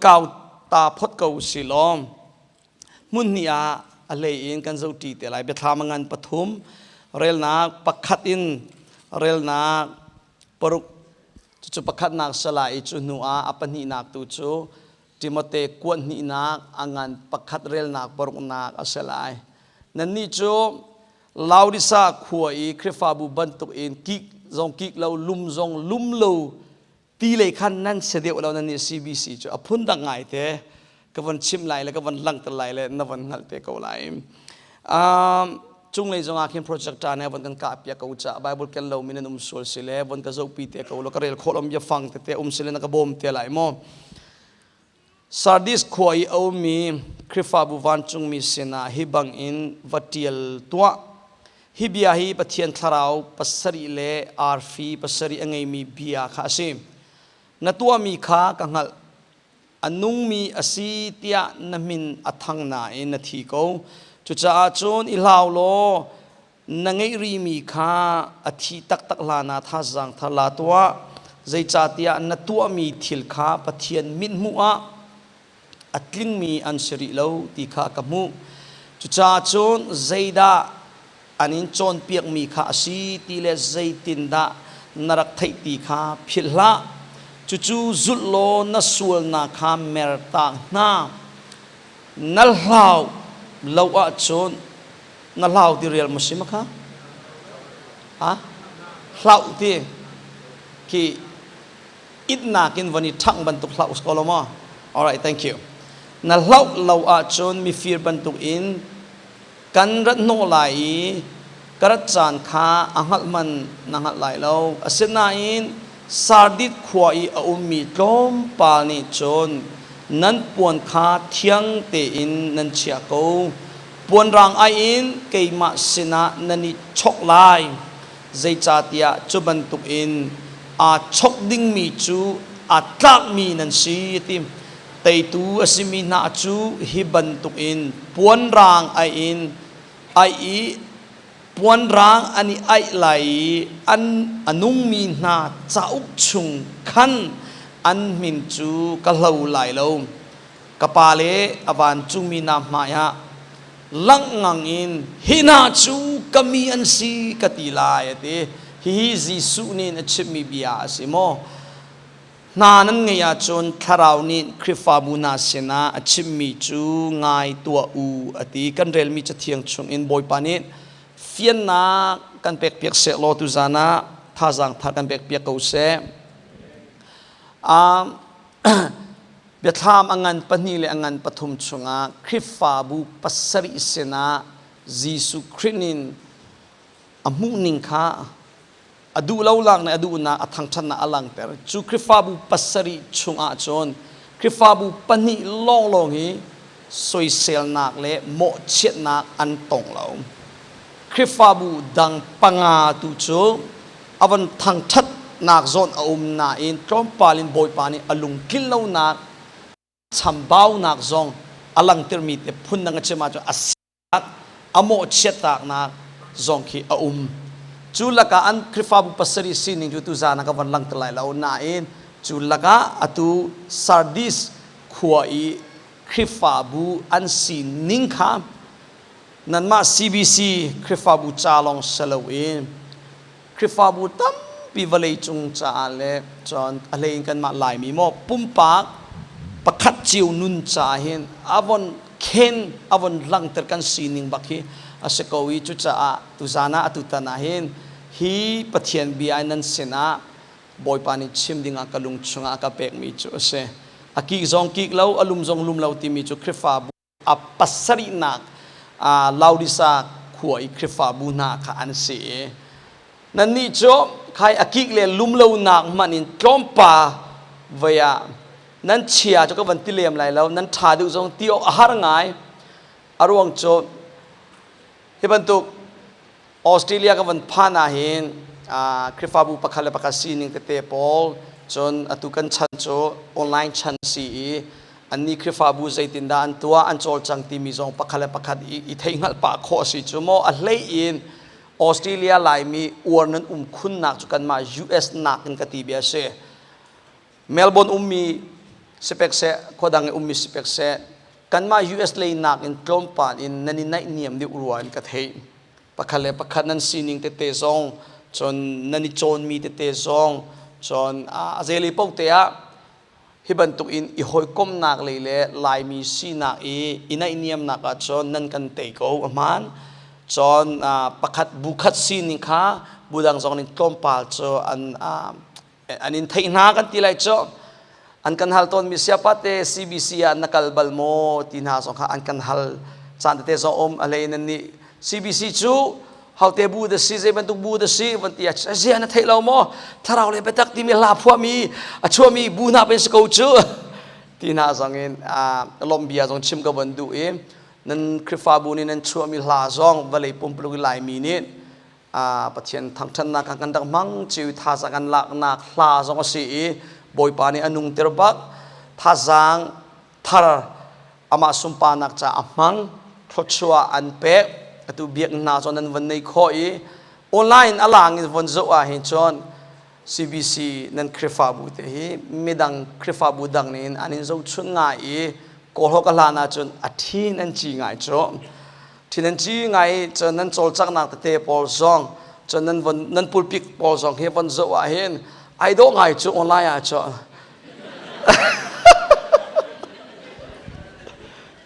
kau ta phot ko si law hmun hnih ah a hlei in kan zohṭi te lai. Biathlam a ngan pathum relnak pakhat in relnak paruk, cucu pakhatnak sala i cu hnu ah a pahnihnak tu cu Timote kuat hnihnak a ngan pakhat relnak paruknak a si lai. Nannih cu Laodisa khua i Khrihfabu bantuk in kik zong kik lo, lum zong lum lo ti lei khan nan si deuh lo. Nan nih CBC cu a phun dang ngai te ka von chim lai le ka von langhter lai le na von hngalh te ko lai. Cunglei zongah khin projector ne von kan kah piak ko ca Bible ken lo mi nan um sual si le von ka zohpi te ko lo, ka rel khawh lom biafang tete um si le na ka bawm te lai maw. Sardis khua i a ummi Khrihfabu vancungmi sinah hi bangin va ṭial tuah. Hi bia hi Pathian thlarau pasarih le arfi pasarih a ngeimi bia kha a si. Na tuahmi kha ka hngalh. A nungmi a si tiah na min a thang nain na thi ko. Cucaah cun i hlau law na ngeih rihmi kha a thi taktak hlanah thazaang thar la tuah. Zeicahtiah na tuahmi thil kha Pathian mithmuh ah a tlingmi an si rih lo ti kha ka hmuh. Cucaah cun zeidah an in cawnpiakmi kha a si ti le zeitindah na rak theih ti kha philh hlah. Cucu zulh law na sualnak kha mertak hna. Na hlau lo ahcun, na hlau ti real ma si ma kha ha hlau ti khi itnak in van i ṭhangh bantuk hlau ko lo maw? Alright, thank you. Na hlauh lo ahcun mifir bantuk in kan rat hnawh lai i ka rat caan kha a hngalh man na hngalh lai lo. Asinain Sardit khua i a ummi tlawmpal nih cun nan puan kha thiang tein nan chiah ko. Puanrang ai in keimah sinah nan i chok lai, zeicahtiah cu bantukin aa chok dingmi cu aa tlakmi nan si, ti. Teitu a simi hna cu hi bantukin puanrang ai in ai i puanrang an i aih lai i an a nungmi hna cauk chung khan an min cu ka hlo lai lo. Ka pa le a vancungmi hna hmaiah langngang in hi hna cu ka mi an si ka ti lai, a ti. Hihi Jesuh nih a chimmi bia a si maw? Hna nan ngeih ahcun Thlarau nih Khrihfabu hna sinah a chimmi cu ngai tuah u, a ti. Kan relmi Cathiang chungin Bawipa nih fiannak kan pekpiak seh law tuzan ah thazaang thar kan pekpiak ko seh. Biathlam a ngan pahnih le a ngan pathum chungah Khrihfabu pasarih sinah Jesuh Khrih nih a hmuhning kha a duh lo lak nih a duhnak a thangṭhatnak a langhter. Cu Khrihfabu pasarih chungah cun Khrihfabu pahnih lawnglawng hi soiselnak le mawhchiatnak an tong lo. Khrihfabu dang panga tu cu a von thangṭhatnak zawn a um nain tlawmpal in Bawipa nih a lungtlin lonak chambaunak zong a langhtermi te phundang a chim ahcun a siak a mawhchiattaknak zong khi a um. Cu lakah an Khrihfabu pasarih sining cu tuzaan ah ka von langhter lai lo nain cu lakah atu Sardis khua i Khrihfabu an sining kha nanmah CBC Khrihfabu ca lawng si loin Khrihfabu tampi vawleicung caah le cun a hlei in kanmah Laimi maw pumpak pakhat cio nun caah hin a von khen a von langhter kan sining bak hi a si ko i cucaah tuzaan ah atutan ah hin hi Pathian bia nan sinah Bawipa nih chim dingah ka lung chungah a ka pekmi cu a si. A kik zong kik lo, a lum zong lum lo timi cu Khrihfabu a pasarihnak Laodisa khua i Khrihfabu hna kha an si i nannih cu khai a kik le lum lonak hmanh in tlawmpa voi ah nan chia cu ka van ti lem lai lo, nan ṭha deuh zong ti awk a har ngai. A ruang cu hi bantuk Australia ka van phan ah hin Khrihfabu pakhat le pakhat sining tete pawl, cun atu kan chan cu online chan si i annih Khrihfabu zeitindah an tuah an cawlcang timi zong pakhat le pakhat i theihhngalh pah khawh a si cu maw. A hlei in Australia Laimi uar nan um khunnak cu kanmah US nakin ka ti bia a si. Melbourne ummi Sipek seh, khuadang i ummi sipek seh, kanmah US lei nakin tlawmpal in nan i naihniam deuh rua in ka theih. Pakhat le pakhat nan sining tete zong, cun nan i cawnmi tete zong, cun a zeilei paoh te ah hi bantuk in i hawikomhnak lei le Laimi sinak i i naihniamnak ah cun nan kan tei ko a hmaan. Cun pakhat bu khat sining kha bu dang zong nih tlawmpal cu an an in theih hna kan ti lai cu. An kan hal tawnmi siapate CBC ah na kal bal maw ti hna zong kha an kan hal caan tete zong um a hlei nan nih CBC cu haute bu da si zei bantuk bu da si van ti ah zia na theih lo maw thlarau le biatak timi hla phuahmi a chuahmi bu hna pen si ko cu ti hna zong in lawmh bia zong chim ka van duh i nan Khrihfabu nih nan chuahmi hla zong vawlei pumpuluk i Laimi nih Pathian thangṭhatnak kan rak hmang ciu thazaang kan laknak hla zong a si i Bawipa nih a nung tir bak thazaang thar amah sunparnak ca a hmang thluachuah an pek atu biakinn hna cu nan von nei khawh i online a lang in von zoh ah hin cun CBC nan Khrihfabu te hi midang Khrihfabu dang nih an in zohchunh ngai i kawlhawk a hlan ahcun a thin an ci ngai cu thin an ci ngai cun nan cawlcanghnak tete pawl zong cun nan von nan pulpit pawl zong hi von zoh ah hin ai dawh ngai cu online ah cun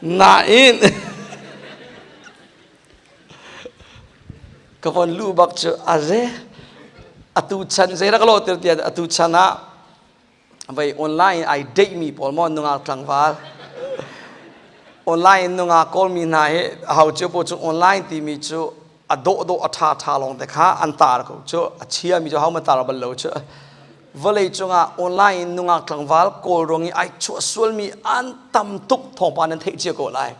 Nain ka von luh bak cu a ze atu chan zei rak lo tir tiah atu chan ah vei online ai date mi pawl maw nungak tlangval online nungak kawl mi hna hi hau cio pawl cu online timi cu a dawh dawh a ṭha ṭha lawng te kha an tar ko cu a chia mi cu ho man tar bal lo cu vawlei cungah online in nungak tlangval kawl ruang i ai chuah sualmi an tam tuk thawngpang nan theih cia ko lai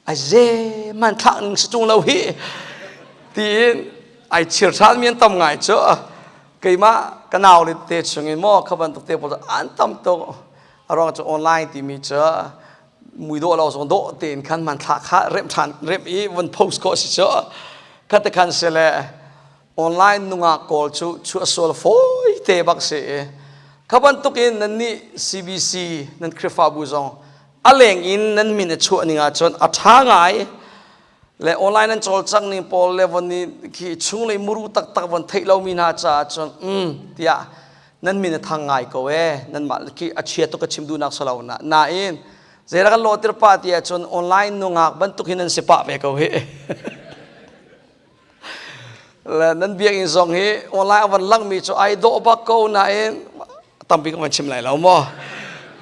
ai ze man thlak ning si tung lo hi tiin ai chir ṭhan mi an tam ngai cu keimah ka nau le te chungin maw kha bantuk te pawl an tam tuk a ruang cu online timi cu muidawh lo zong dawh tein khan hmanthlak kha remh ṭhan remh i von post khawh si cu kha te khan si le online nungak kawl cu chuahsual fawi te bak si i kha bantuk in nan nih CBC nan Khrihfabu zong a leng in nan min a chuah ning ahcun a ṭha ngai le online an cawlcangh ning pawl le von nih khi chunglei muru taktak von theih lomi hna caah cun tiah nan min a thang ngai ko e nanmah khi a chia tuk ka chim duhnak salo na nain zeira kan lawtir pah ti ahcun online nungak bantuk hin nan si pah ve ko hi le nan biakinn zong hi online a van langmi cu ai dawh bak ko nain tampi ka van chim lai lo maw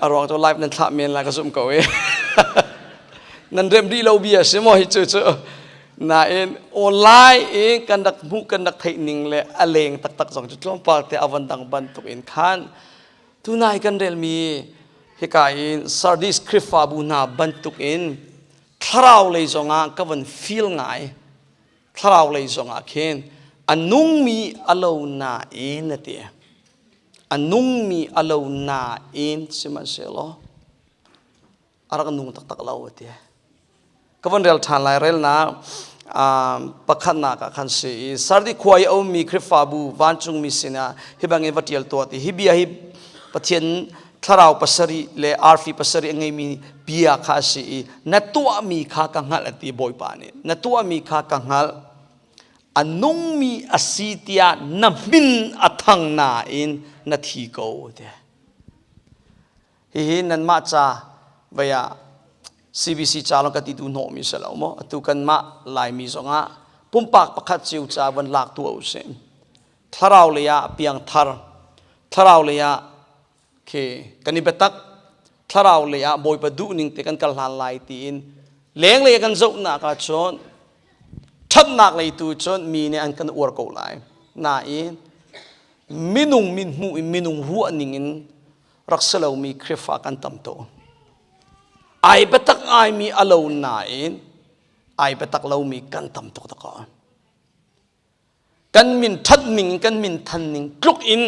a ruang cu live nan thlah men lai ka zumh ko i nan rem rih lo bia si maw hi cu cu nain online in kan rak hmuh kan rak theih ning le a leng taktak zong cu tlawmpal te a van dang bantuk in khan tunai kan relmi hika in Sardis Khrihfabu hna bantuk in thlarau lei zongah ka van feel ngai thlarau lei zongah khin a nungmi a lo nain a ti a nungmi a lo nain sihmanhsehlaw a rak nung taktak lo a ti ka van rel ṭhan lai relnak pakhatnak ah khan si i Sardi khua i a ummi Khrihfabu vancungmi sinah hi bangin va ṭial tuah ti hi bia hi Pathian thlarau pasarih le arfi pasarih a ngeimi bia kha a si i na tuahmi kha ka hngalh a ti Bawipa nih na tuahmi kha ka hngalh a nungmi a si tiah na min a thang nain na thi ko ti hihi nanmah ca vei ah CBC ca lawng ka ti tu hnawhmi si lo maw atu kanmah Laimi zongah pumpak pakhat cio ca van lak tu usih thlarau lei ah piangthar thlarau lei ah khi kan i biatak thlarau lei ah Bawipa duh ning te kan kal hlan lai tiin lenglei kan zohnak ah cun ṭhatnak lei tu cun mi nih an kan uar ko lai nain minung min hmuh in minung ruah ning in rak si lomi Khrihfa kan tam tuk ai biatak ngaimi a lo nain ai biatak lomi kan tam tuk tak Kan min ṭhat ning kan min than ning tluk in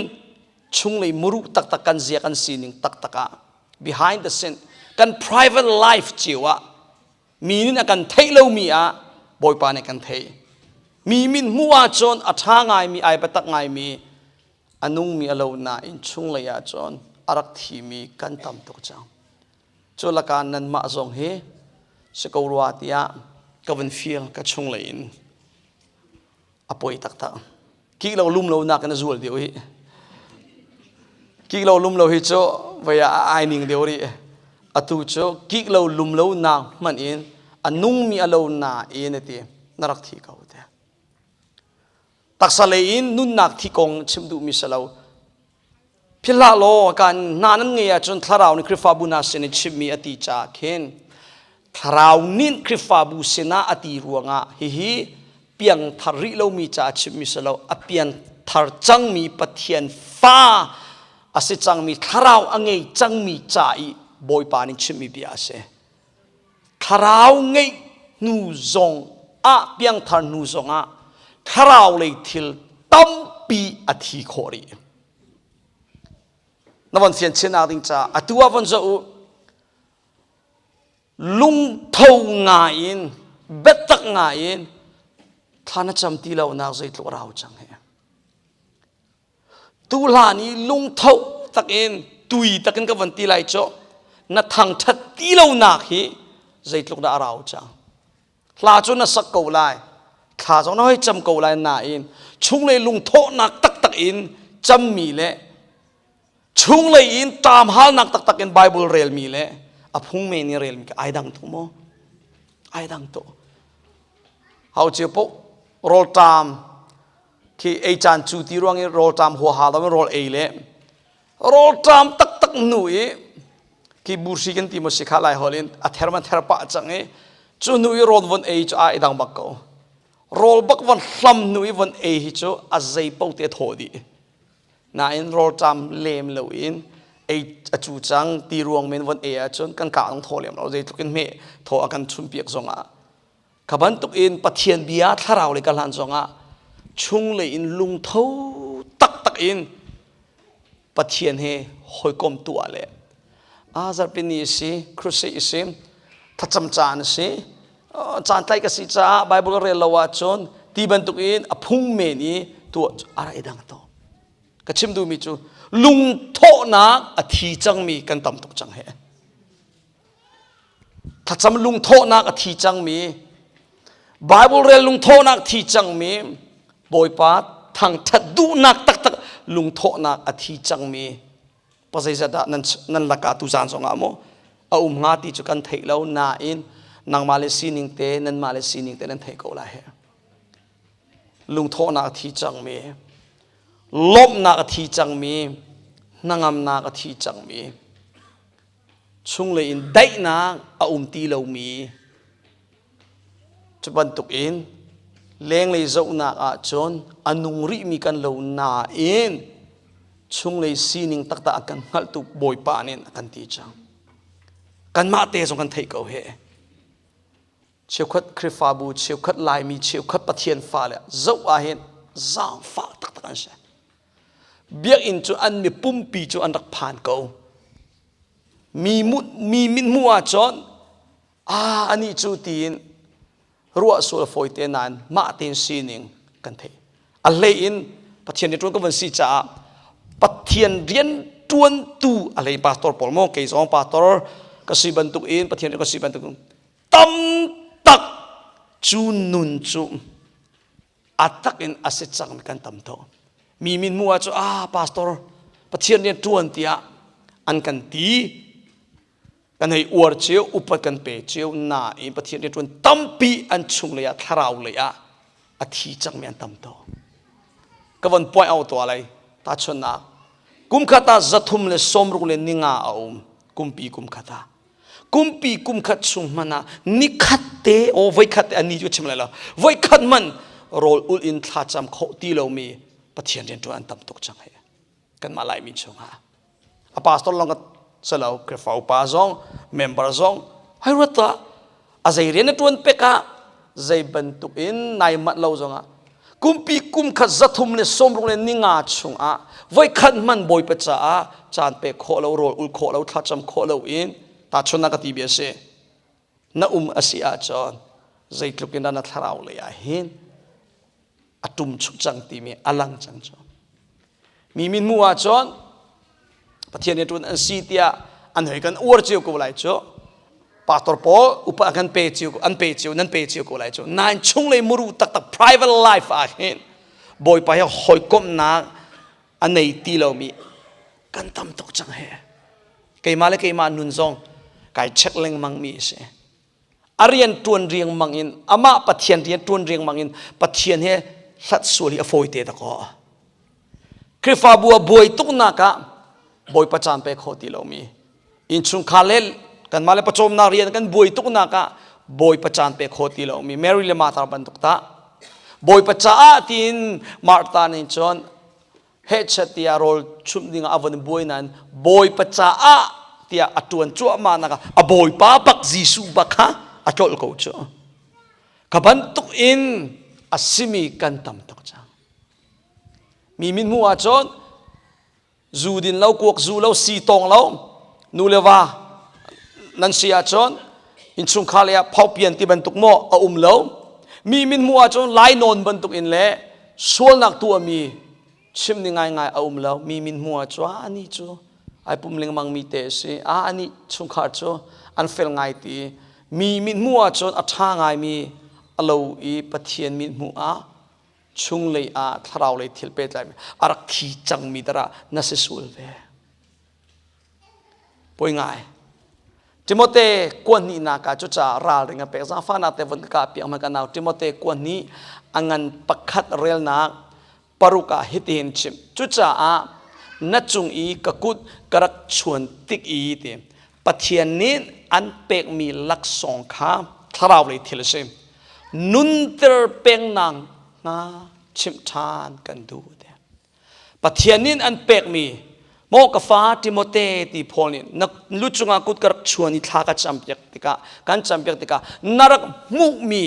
chunglei muru taktak kan zia kan sining taktak ah behind the scene kan private life cio ah mi nih a kan theih lomi ah Bawipa nih kan theih. Mi min hmuh ahcun a ṭha ngaimi ai biatak ngaimi a nungmi a lo nain chunglei ahcun a rak thimi kan tam tuk cang. Cu lakah nanmah zong hi si ko rua tiah ka vun feel ka chunglei in a poi taktak. Kik lo lum lo nak in a zual deuh hi. Kik lo lum lo hi cu voi ah ai ning deuh rih. Atu cu kik lo lum lo nak hmanh in a nungmi a lo nain a ti na rak thi ko te. Taksa lei in nunnak thi kong chim duhmi si lo. Philh hlah law kan hna nan ngei ahcun thlarau nih Khrihfabu hna sin i chimmi a ti caah khin thlarau nih Khrihfabu sinah a ti ruangah hihi piangthar rih lomi caah chimmi si lo a piangthar cangmi Pathian fa a si cangmi thlarau a ngei cangmi ca i Bawipa nih chimmi bia a si. Thlarau ngeih hnu zong ah piangthar hnu zong ah thlarau lei thil tampi a thi khawh rih. Na von fian chin ding ca atu ah von zoh u lungtho ngai in biatak ngai in thla na cam ti lo nak zeitluk rau cang he tu hlan i lungtho takin tui takin ka von ti lai cu na thangthat ti lo nak hi zeitluk dah a rau cang Hla cu na sak ko lai. Thla zong na hoi cam ko lai nain chunglei lungthawhnak taktak in cammi le chunglei in ṭamhalnak taktak in Bible relmi le a phung men i relmi ai dang tuk maw? Ai dang tuk. Hau cio poh rawlṭam khi ei caan cu ti ruang i rawlṭam huaha lo in rawl ei le rawlṭam taktak hnu i khi buhri kan ti maw si kha lai hol in a ther man ther pah cang i cu hnu i rawl von ei cu a i dang bak ko rawl bak von hlam hnu i von ei hi cu a zei po te thaw dih nain rawlṭam lem lo in ei a cu cang ti ruang men von ei ahcun kan ka ang thaw lem lo zeitluk in hme thaw a kan chun piak zong ah Kha bantuk in Pathian bia thlarau le ka hlan zongah chunglei in lungtho taktak in Pathian he hawikom tuah le zarhpini a si, crusade a si, thlacam caan a si, caan tlaih ka si caah Bible ka rel lo ahcun ti bantuk in a phung men i tuah cu a ra i dang to. Ka chim duhmi cu lungthawhnak a thi cangmi kan tam tuk cang he. Thlacam lungthawhnak a thi cangmi, Bible rel lungthawhnak thi cangmi, Bawipa thangṭhat duhnak taktak lungthawhnak a thi cangmi pa zeizat dah nan, nan lakah tuzaan zongah maw a um hnga ti cu kan theih lo nain nangmah le sining te nanmah le sining te nan theih ko lai he lungthawhnak a thi cangmi lawmhnak a thi cangmi hnangamnak a thi cangmi Chunglei in daihnak a um ti lomi cu bantuk in lenglei zohnak ahcun a nung rihmi kan lo nain chunglei sining taktak a kan hngalhtu Bawipa nih a kan ti cang. Kanmah te zong kan theih ko he. Cheukhat Khrihfabu, cheukhat Laimi, cheukhat Pathian fale zoh ahhin zaangfah taktak an si. Biakinn cu an mi pumpi cu an rak phan ko. Mi mi mithmuh ahcun aa anih cu tiin ruah sual fawi te nain mah tein sining kan theih. A hlei in Pathian rian ṭuan ka van si caah Pathian rian ṭuantu a hlei pastor pawl maw kei zong pastor ka si bantuk in Pathian rian ka si bantuk in tam tak cu nun cu a tak in a si cangmi kan tam tuk mi min hmuh ah cu ah pastor Pathian rian ṭuan tiah an kan ti kan hei uar cio upat kan pe cio nain Pathian rian ṭuan tampi an chung lei ah thlarau lei ah a thi cangmi an tam tuk ka von point out tuah lai tahchunhnak kum khat ah 365 a um kumpi kum khat ah kumpi kum khat chung hmanh ah nikhat te o voikhat te ani cu chim lai lo voikhat man rawl ul in thlacam kho ti lomi Pathian rian ṭuan an tam tuk cang he kanmah Laimi chungah a pastor lawng ka salo Khrihfa upa zong member zong hai ruat tuah a zei rian na ṭuan pek ah zei bantuk in nai manh lo zongah kumpi kum khat 365 chungah voikhat hman bawipa caah caan pek khawh lo rawl ul khawh lo thlacam khawh lo in tahchunhnak ka ti bia si na um a si ahcun zeitluk in dah na thlarau lei ah hin a tum chuk cang timi a lang cang cu mi min hmuh ahcun. Pathian rianṭuan an si tiah an hoi kan uar cio ko lai cu. Pastor pawl upa kan pe cio an pe cio nan pe cio ko lai cu. Nain chunglei muru taktak private life ah hin Bawipa he hawikomhnak a nei ti lomi kan tam tuk cang he. Keimah le keimah nun zong kai check lengmang mi a si. A rian ṭuan riangmang in amah Pathian rian ṭuan riangmang in Pathian he hlat sual hi a fawi te dakaw. Khrihfabu a buai tuknak ah Bawipa caan pe kho ti lomi innchungkhar le kanmah le pawcawmnak rian kan buai tuknak ah Bawipa caan pe kho ti lomi Mary le Martha bantuk ta Bawipa caah tiin Martha nih cun hehchet tiah rawl chumh dingah a von buai nain Bawipa caah tiah a ṭuan cuahmah nak ah a Bawipa bak Jesuh bak kha a tlolh ko cu. Ka bantuk in a simi kan tam tuk cang. Mi min hmuh ahcun zu din lo, kuak zu lo, si tong lo, nu le va nan si ahcun innchungkhar lei ah phaupian ti bantuk maw a um lo. Mi min hmuh ahcun lainawn bantuk in le sualnak tuahmi chim ni ngaingai a um lo. Mi min hmuh ahcun ah anih cu ai pum lengmang mi te a si. Ah anih chungkhar cu an fel ngai ti. Mi min hmuh ahcun a ṭha ngaimi a lo i Pathian min hmuh ah chunglei ah thlarau lei thil pehtlaimi a rak thi cangmi darah na si sual ve. Poi ngai. Timote kuanhnihnak ah cucaah ralring a pek. Zaangfahnak te von ka kah piak hmanh ka nau. Timote kuanhnih a ngan pakhat relnak paruk ah hitihin chim. Cucaah na cung i ka kut ka rak chuan tik i ti Pathian nih an pekmi laksawng kha thlarau lei thil a si. Nunter pengnak hnga chimh ṭhan kan duh. Pathian nih an pekmi maw ka fa Timote ti Paul nih na lu cungah kut ka rak chuan i thla ka campiak tikah kan campiak tikah na rak hmuhmi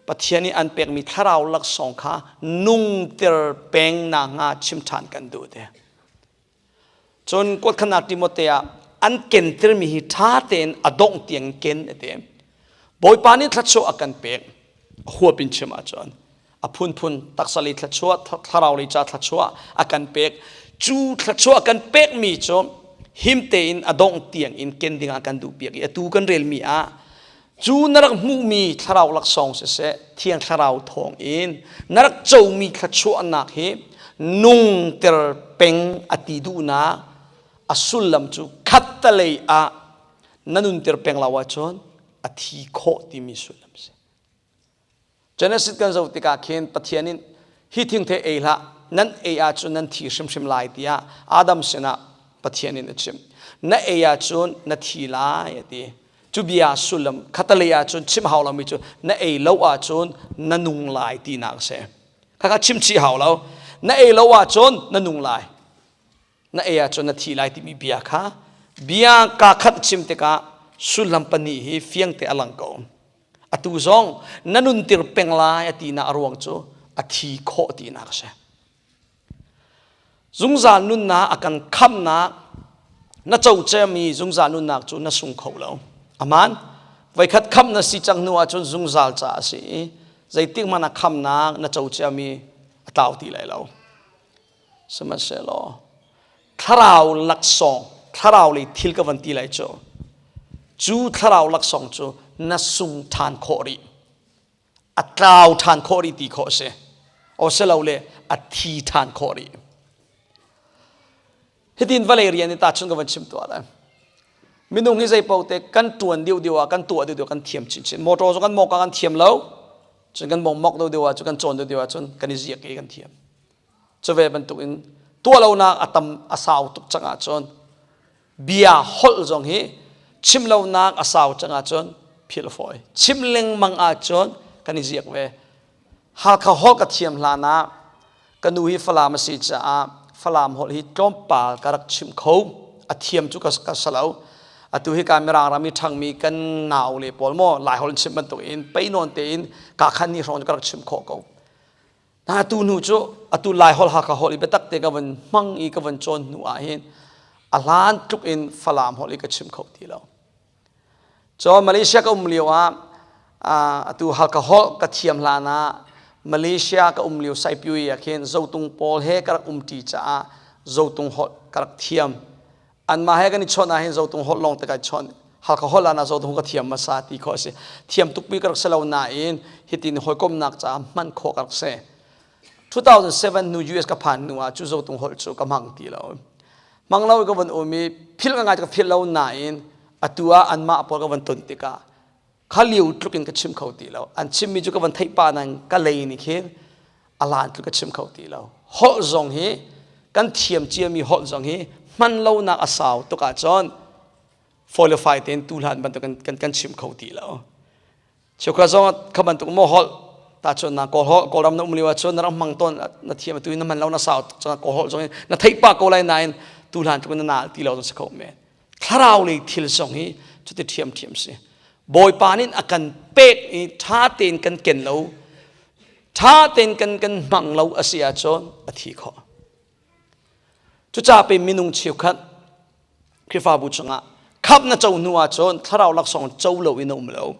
Pathian nih an pekmi thlarau laksawng kha nungter peng na hnga chim ṭhan kan duh te. Cun kuatkhanak Timote ah an kentermi hi ṭha tein a dongh tiang ken a ti. Bawipa nih thluachuah a kan pek. A huap in chim ahcun a phunphun taksa lei thluachuah, thlarau lei ca thluachuah a kan pek. Cu thluachuah kan pekmi cu him tein a dongh tiang in ken dingah kan duh piak i atu kan relmi ah cu na rak hmuhmi thlarau laksawng siseh thiang thlarau thawng in na rak comi thluachuahnak hi nungter peng a ti duhnak a sullam cu khattalei ah na nunter peng lo ahcun a thi khawh timi sullam a si. Genesis kan zoh tikah khin Pathian in hi thingthei ei hlah nan ei ahcun nan thi hrimhrim lai tiah Adam sinah Pathian in a chim. Na ei ahcun na thi lai a ti. Cu bia sullam khatalei ahcun chim hau lomi cu na ei lo ahcun na nung lai tinak a si. Khakha chim chih hau lo. Na ei lo ahcun na nung lai. Na ei ahcun na thi lai timi bia kha bia kaa khat chim tikah sullam pahnih hi fiangte a lang ko. Atu zong na nuntir peng lai a tinak a ruang cu a thi khawh tinak a si. Zungzal nunnak a kan khamnak na co ciami zungzal nunnak cu na sung kho lo. Aman voikhat khamh na si cang hnu ahcun zungzal ca a si i zeitik hmanh ah khamnak na co ciami a tlau ti lai lo. Sihmanhsehlaw thlarau laksawng thlarau lei thil ka van ti lai cu cu thlarau laksawng cu na sung ṭhan khawh rih a tlau ṭhan khawh rih ti khawh a si osilole a thi ṭhan khawh rih hitin vawlei rian i tahchun ka van chim tuah lai minung hi zei paoh te kan ṭuan deuh deuh ah kan tuah deuh deuh kan thiam chinchin motor zong kan mawk ah kan thiam lo cun kan mong mok deuh deuh ah cun kan cawn deuh deuh ah cun kan i ziak i kan thiam Cu ve bantukin tuah lonak a tam a sau tuk cang ahcun bia holh zong hi chim lonak a sau cang ahcun philh a fawi. Chim lengmang ahcun kan i ziak ve. Halkha holh ka thiam hlan ah ka nu hi Falam a si caah Falam holh hi tlawmpal ka rak chim kho. A thiam cu ka sa lo. Atu hi ka Mirang ram i ṭhangmi kan nau le pawl maw Lai holh in chim bantuk in pei nawn tein ka khan ni hrawng cu ka rak chim khawh ko. Atu hnu cu atu Lai holh Hakha holh i biatak te ka van hmang i ka van cawn hnu ah hin a hlan tluk in Falam holh i ka chim kho ti lo. Cun Malaysia ka um lio ah atu Hakha holh ka thiam hlan ah Malaysia ka um lio Saipui ah khin Zotung pawl he ka rak umṭi caah Zotung holh ka rak thiam. Anmah he kan i chawnh ahhin Zotung holh lawng te kai chawnh. Halkha holh ah na Zotung ka thiam hmasa ti khawh a si. Thiam tukmi ka rak si lo nain hitin hawikomhnak caah hman khawh ka rak si. 2007 hnu US ka phan hnu ah cu Zotung holh cu ka hmang ti lo. Hmang lo ka von um i philh ka ngai ka philh lo nain atu ah anmah pawl ka von ton tikah kha lio tluk in ka chim kho ti lo. An chimmi cu ka von theih pah nain ka lei nih khin a lan tluk ka chim kho ti lo. Holh zong hi kan thiam ciami holh zong hi hman lonak a sau tuk ahcun qualify tein tu hlan bantuk kan, kan, chim kho ti lo. Cheukhat zong kha bantuk maw holh tahchunhnak Kawl holh Kawlram na um lio ahcun na rak hmang tawn na thiam tu in na hman lo na sau tuk cang Kawl holh zong in na theih pah ko lai nain tu hlan tluk in na nal ti lo zong si kho men. Thlarau lei thil zong hi cuti ṭhiamṭhiam si. Bawipa nih a kan pek i ṭha tein kan ken lo, ṭha tein kan kan hmang lo a si ahcun a thi khawh. Cucaah pe minung cheukhat Khrihfabu chungah khamh na co hnu ahcun thlarau laksawng co lo in a um lo.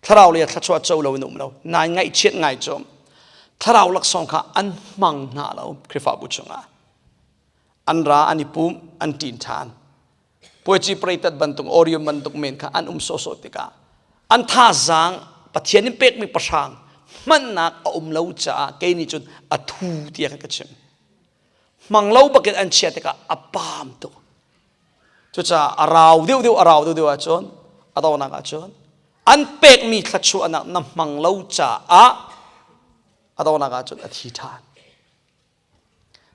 Thlarau lei thluachuah co lo in a um lo. Nai ngaihchiat ngai cu thlarau laksawng kha an hmang hna lo Khrihfabu chungah. An ra an i pum an ṭin ṭhan. Puaici preitat bantuk orium bantuk men kha an um sawhsawh tikah an thazaang Pathian in pekmi pahrang hmannak a um lo caah kei nih cun a thu tiah ka chim. Hmang lo bakin an chia tikah a paam tuk. Cucaah a rau deuhdeuh a rau deuhdeuh ahcun a donghnak ahcun an pekmi thluachuahnak na hmang lo caah a donghnak ahcun a thi ṭhan.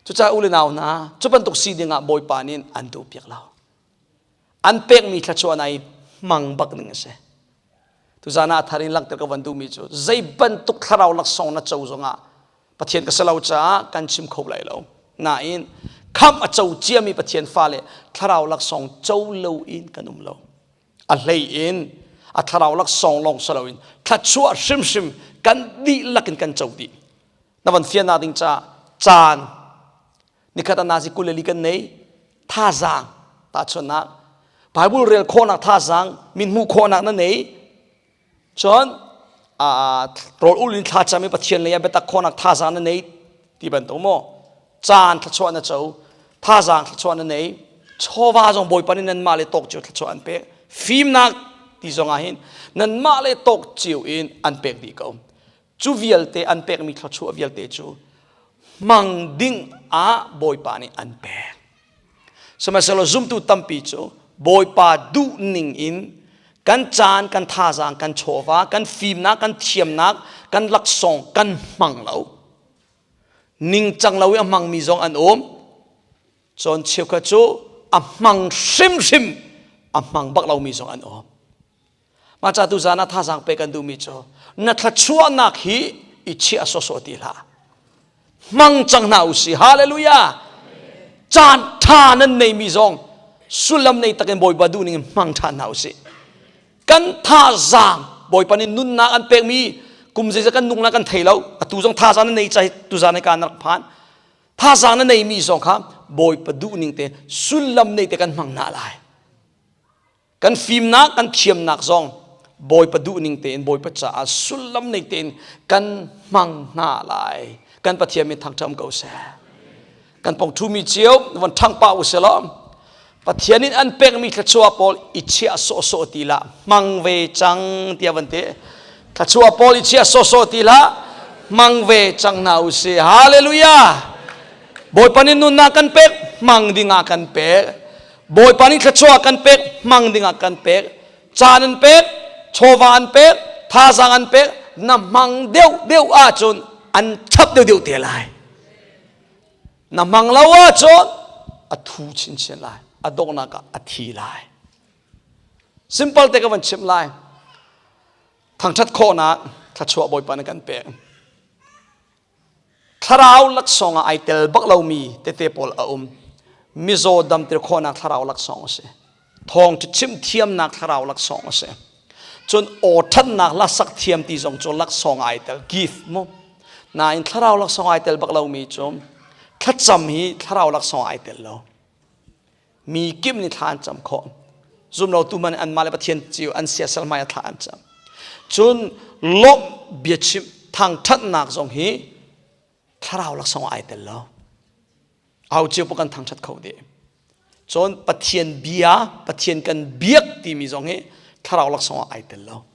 Cucaah u le nau hna, cu bantuk si dingah Bawipa nih an duhpiak lo. An pekmi thluachuah i hmang bak ding a si. Tuzan ah thar in langhter ka van duhmi cu zei bantuk thlarau laksawng na co zongah Pathian ka si lo caah kan chim kho lai lo. Nain khamh a co ciami Pathian fale thlarau laksawng co lo in kan um lo. A hlei in a thlarau laksawng lawng si loin thluachuah hrimhrim kan dihlak in kan co dih. Na van fiannak ding caah caan nikhat ah nazi 24 kan nei thazaang tahchunhnak Bible rel khawhnak thazaang min hmuh khawhnak na nei cun rawl ul in thlacam i Pathian lei ah biatak khawhnak thazaang na nei ti bantuk maw caan thluachuah na co thazaang thluachuah na nei chawva zong Bawipa nih nanmah le tawk cio thluachuah an pek fimnak ti zong ah hin nanmah le tawk cio in an pek dih ko Cu vialte an pekmi thluachuah vialte cu hmang ding ah Bawipa nih an pek. Sihmanhsehlaw zumtu tampi cu Bawipa duh ning in kan caan, kan thazaang, kan chawva, kan fimnak, kan thiamnak, kan laksawng kan hmang lo. Ningcang lo i a hmangmi zong an um. Cun cheukhat cu a hmang hrimhrim a hmang bak lomi zong an um. Mah ca tuzaan ah thazaang pek kan duhmi cu na thluachuahnak hi i chiah sawsawh ti hlah. Hmang cang hna u si. Hallelujah. Caan ṭha nan neimi zong sullam nei takin Bawipa duh ning in hmang ṭhan hna u si. Kan thazaang Bawipa nih nunnak an pekmi kum zeizat kan nung la kan thei lo. Atu zong thazaang na nei ca tuzaan hi kaan rak phan. Thazaang na neimi zong kha Bawipa duh ning te sullam nei te kan hmang hna lai. Kan fimnak, kan thiamnak zong Bawipa duhning tein Bawipa caah sullam nei tein kan hmang hna lai. Kan Pathian min thangṭhat ko seh. Kan pong ṭhumi cio von ṭhang pah u selaw Pathian in an pekmi thluachuah pawl i chiah sawhsawh ti hlah hmang ve cang tiah van ti. Thluachuah pawl i chiah sawhsawh ti hlah hmang ve cang hna u si. Hallelujah! Bawipa nih nunnak kan pek, hmang dingah kan pek. Bawipa nih thluachuah kan pek, hmang dingah kan pek. Caan an pek, chawva an pek, thazaang an pek, na hmang deuh deuh ahcun an chap deuh deuh te lai. Na hmang lo ahcun a thu chinchin lai. A donghnak ah a thi lai. Simple te ka van chimh lai. Thangṭhat khawhnak thluachuah Bawipa nih kan pek. Thlarau laksawng ah ai tel bak lomi tete pawl a um. Mizaw damter khawhnak thlarau laksawng a si. Thawng chimh thiamnak thlarau laksawng a si. Cun aw ṭhatnak hlasak thiam ti zong cu laksawng ai tel gift mu. Nain thlarau laksawng ai tel bak lomi cu thlacam hi thlarau laksawng ai tel lo. Mi kip nih thla an cam khawh. Zumlotu man anmah le Pathian cio an siasal hmai ah thla an cam. Cun lawmh biachimh thangṭhatnak zong hi thlarau laksawng ai tel lo. Au cio pawh kan thangṭhat kho dih. Cun Pathian bia, Pathian kan biak timi zong hi thlarau laksawng ah ai tel lo.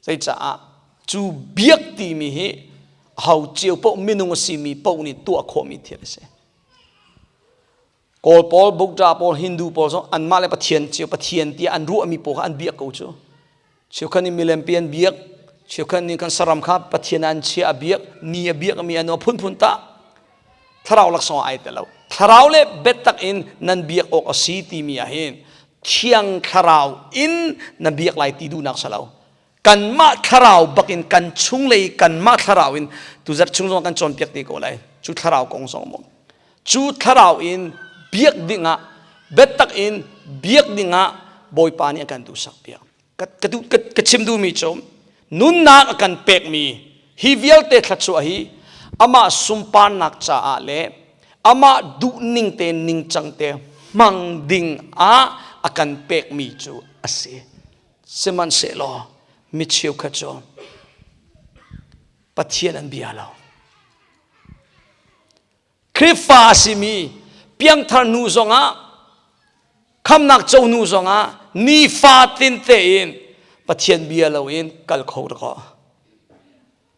Zeicaah cu biak timi hi ho cio paoh minung a simi paoh nih tuah khawhmi thil a si. Kawl pawl, Buddha pawl, Hindu pawl zong anmah le Pathian cio Pathian tiah an ruahmi pawl kha an biak ko cu. Cheukhat nih milempi an biak, cheukhat nih kan saram kha Pathian an chia a biak, ni a biak mi an phunphun ta. Thlarau laksawng ai te lo. Thlarau le biatak in nan biak awk a si timi ah hin thiang thlarau in na biak lai ti duhnak si lo. Kanmah thlarau bakin kan chunglei kanmah thlarau in tuzarh chung zong kan cawnpiak te ko lai. Cu thlarau kong zong maw. Cu thlarau in biak dingah biatak in biak dingah Bawipa nih a kan duhsak piak. Ka, ka, ka, ka chim duhmi cu nunnak a kan pekmi hi vialte thluachuah hi amah sunparnak caah le amah duhning te ningcang te hmang ding ah a kan pekmi cu a si. Sihmanhsehlaw mi cheukhat cu Pathian an bia lo. Khrihfa a simi piangthar hnu zongah khamnak co hnu zongah nifatin tein Pathian bia loin kal kho rak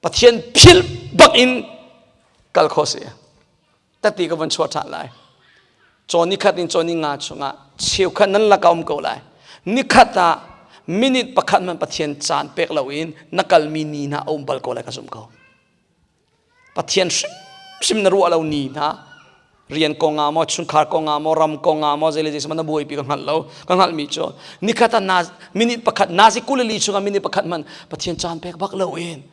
Pathian philh bak in kal kho si. Tati ka van chuah ṭhan lai. Cawn nikhat in cawn ni nga chungah cheukhat nan laka um ko lai. Nikhat ah minute pakhat man Pathian caan pek loin na kalmi ni hna a um bal ko lai ka zumh ko. Pathian hrimhrim na ruah lo ni hna rian kong ah maw chungkhar kong ah maw ram kong ah maw zeile zei na buaipi ka hngalh lo ka hngalhmi cu nikhat ah na minute pakhat nazi kulili chungah minute pakhat man Pathian caan pek bak lo in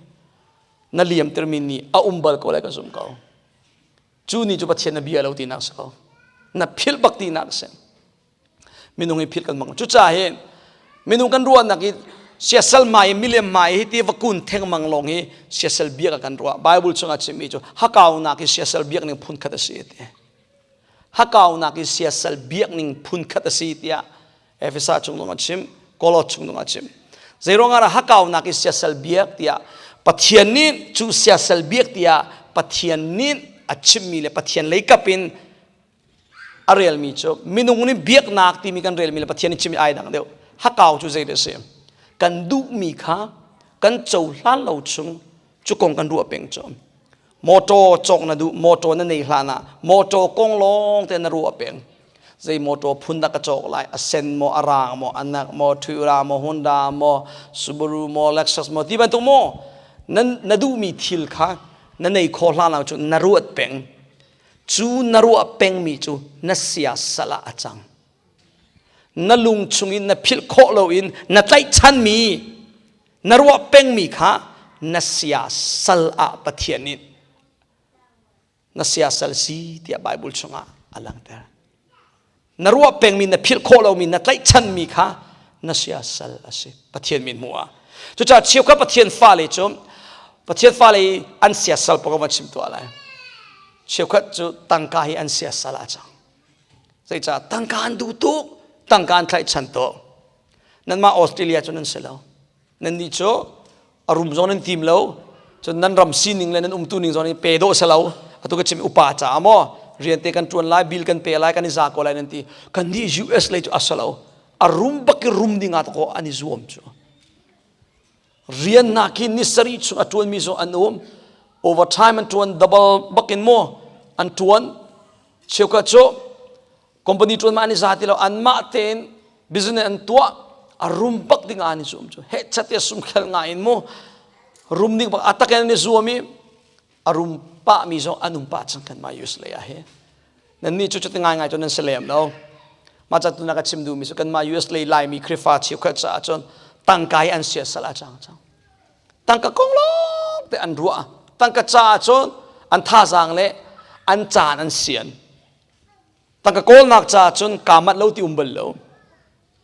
na liamtermi ni a um bal ko lai ka zum ko cu ni cu Pathian na bia lo tinak si ko na philh bak tinak si minung hi philh kan mang cucaah hi minung kan ruahnak hi siasal mai milem mai hi ti va kun thengmang lawng hi siasal biak kan ruah bible chungah chimmi cu hakaunak hi siasal biak ning phun khat a si ti hakaunak hi siasal biak ning phun khat a si tiah Efesa chung zong a chim Kolot chung zong a chim zeiruang ah hakaunak hi siasal biak tiah Pathian nih cu siasal biak tiah Pathian nih a chimmi le Pathian lei kap in a relmi cu minung nih biaknak timi kan relmi le Pathian nih chimmi ai dang deuh hakau cu zei a si kan duhmi kha kan cohlan lo chung cu kong kan ruah peng cu motor cawk na duh motor na nei hlan ah motor kong lawng te na ruah peng zei motor phun dah ka cawk lai a sen maw a rang maw a nak maw Toyota maw Honda maw Subaru maw Lexus maw ti bantuk maw na na duhmi thil kha na nei kho hlan lo cu na ruat peng Cu na ruah pengmi cu na siasal ah a cang. Na lung chungin na philh khawh loin na tlaihchanmi na ruah pengmi kha na siasal ah Pathian nih na siasal si tiah Bible chungah a langhter. Na ruah pengmi na philh khawh lomi na tlaihchanmi kha na siasal a si. Pathian min hmuh ah. Cucaah cheukhat Pathian fale cu Pathian fale i an siasal pawk van chim tuah lai. Cheukhat cu tangka hi an siasal ah cang. Zeicah tangka an duh tuk, tangka an tlaihchan tuk. Nanmah Australia cu nan si lo. Nannih cu a rum zong nan tim lo cun nan ram sining le nan umtu ning zong nih pe dawh si lo atu ka chim upa caah maw rian te kan ṭuan lai bill kan pe lai kan i za ko lai nan ti kan nih US lei cu a si lo a rum bak i rum ding ah ko an i zuam cu rian nak hi ni sarih chung a ṭuanmi zong an um overtime an ṭuan double bakin maw an ṭuan cheukhat cu company ṭuan ma an i za ti lo anmah tein business an tuah a rum bak ding an i zuam cu he chate sumkhel ngai in mu rum ding bak atak in an i zuam i a rum pah mi zong an um pah cang kan mah US lei ah hi nan nih cu cuti ngai ngai cu nan si lem lo mah ca tu na ka chim duh mi cu kan mah US lei Laimi Khrihfa cheukhat caah cun tangka hi an siasal a cang cang tangka kong lawng te an ruah tangka caah cun an thazaang le an caan an sian Tangka kawlnak caah cun kaa manh lo ti um bal lo.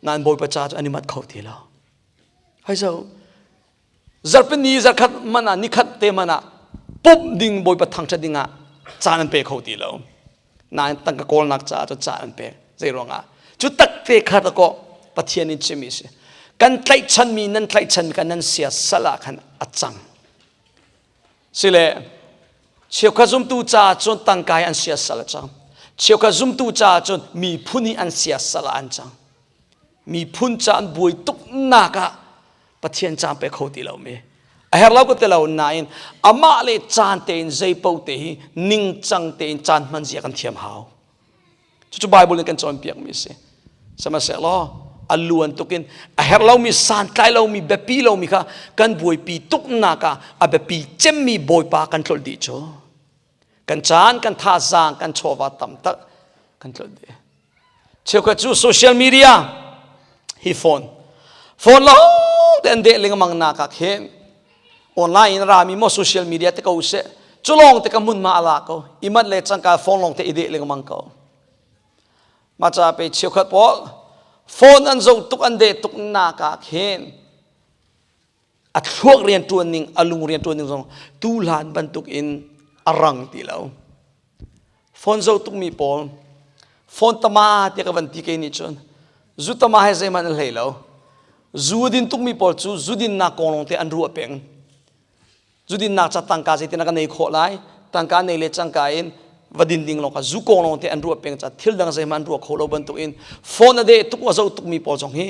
Nain Bawipa ca cu an i manh kho ti lo. Hai so zarhpini zarkhat man ah nikhat te man ah pumh ding Bawipa thangṭhat ding ah caan an pe kho ti lo. Nain tangka kawlnak caah cun caan an pek. Zei ruangah? Cu takte kha ta kaw Pathian in chimmi si. Kan tlaihchanmi nan tlaihchanmi kha nan sia sal ah khan a cang. Sile cheukhat zumtu caah cun tangka hi an siasal a cang. Cheukhat zumtu caah cun miphun hi an siasal ah an cang. Miphun ca an buai tuknak ah Pathian caan pe kho ti lomi. A herh lo ka ti lo nain amah le caan tein zeipo te hi ningcang tein caan hman zia kan thiam hau. Cucu Bible nih kan cawnpiakmi a si. Sihmanhsehlaw a luan tukin a herh lomi santlai lomi biapi lomi kha kan buaipi tuknak ah a biapi cemmi Bawipa kan tlolh dih cu. Kan caan, kan thazaang, kan chawva tam tak kan tlolh dih. Cheukhat cu social media hi phone phone lawng te an deh lengmang nak ah khin online in rami maw social media te ko seh cu lawng te ka hmun ma ala ko imat le cangka phone lawng te i deh lengmang ko ma cha pe cheukhat pawl phone an zoh tuk an deh tuk nak ah khin a thluak rian ṭuan ning a lung rian ṭuan ning zong tu hlan bantuk in a rang ti lo phone zoh tukmi pawl phone tama tiah ka van ti kei nih cun zu tama he zeihmanh an hlei lo zu din tukmi pawl cu zu dinnak kong lawng te an ruah peng zu dinnak ca tangka zeitin ka nei khawh lai tangka nei le cangka in va din ding lawng kha zu kong lawng te an ruah peng ca thil dang zeihmanh an ruah kho lo bantuk in phone a deh tuk a zoh tukmi pawl zong hi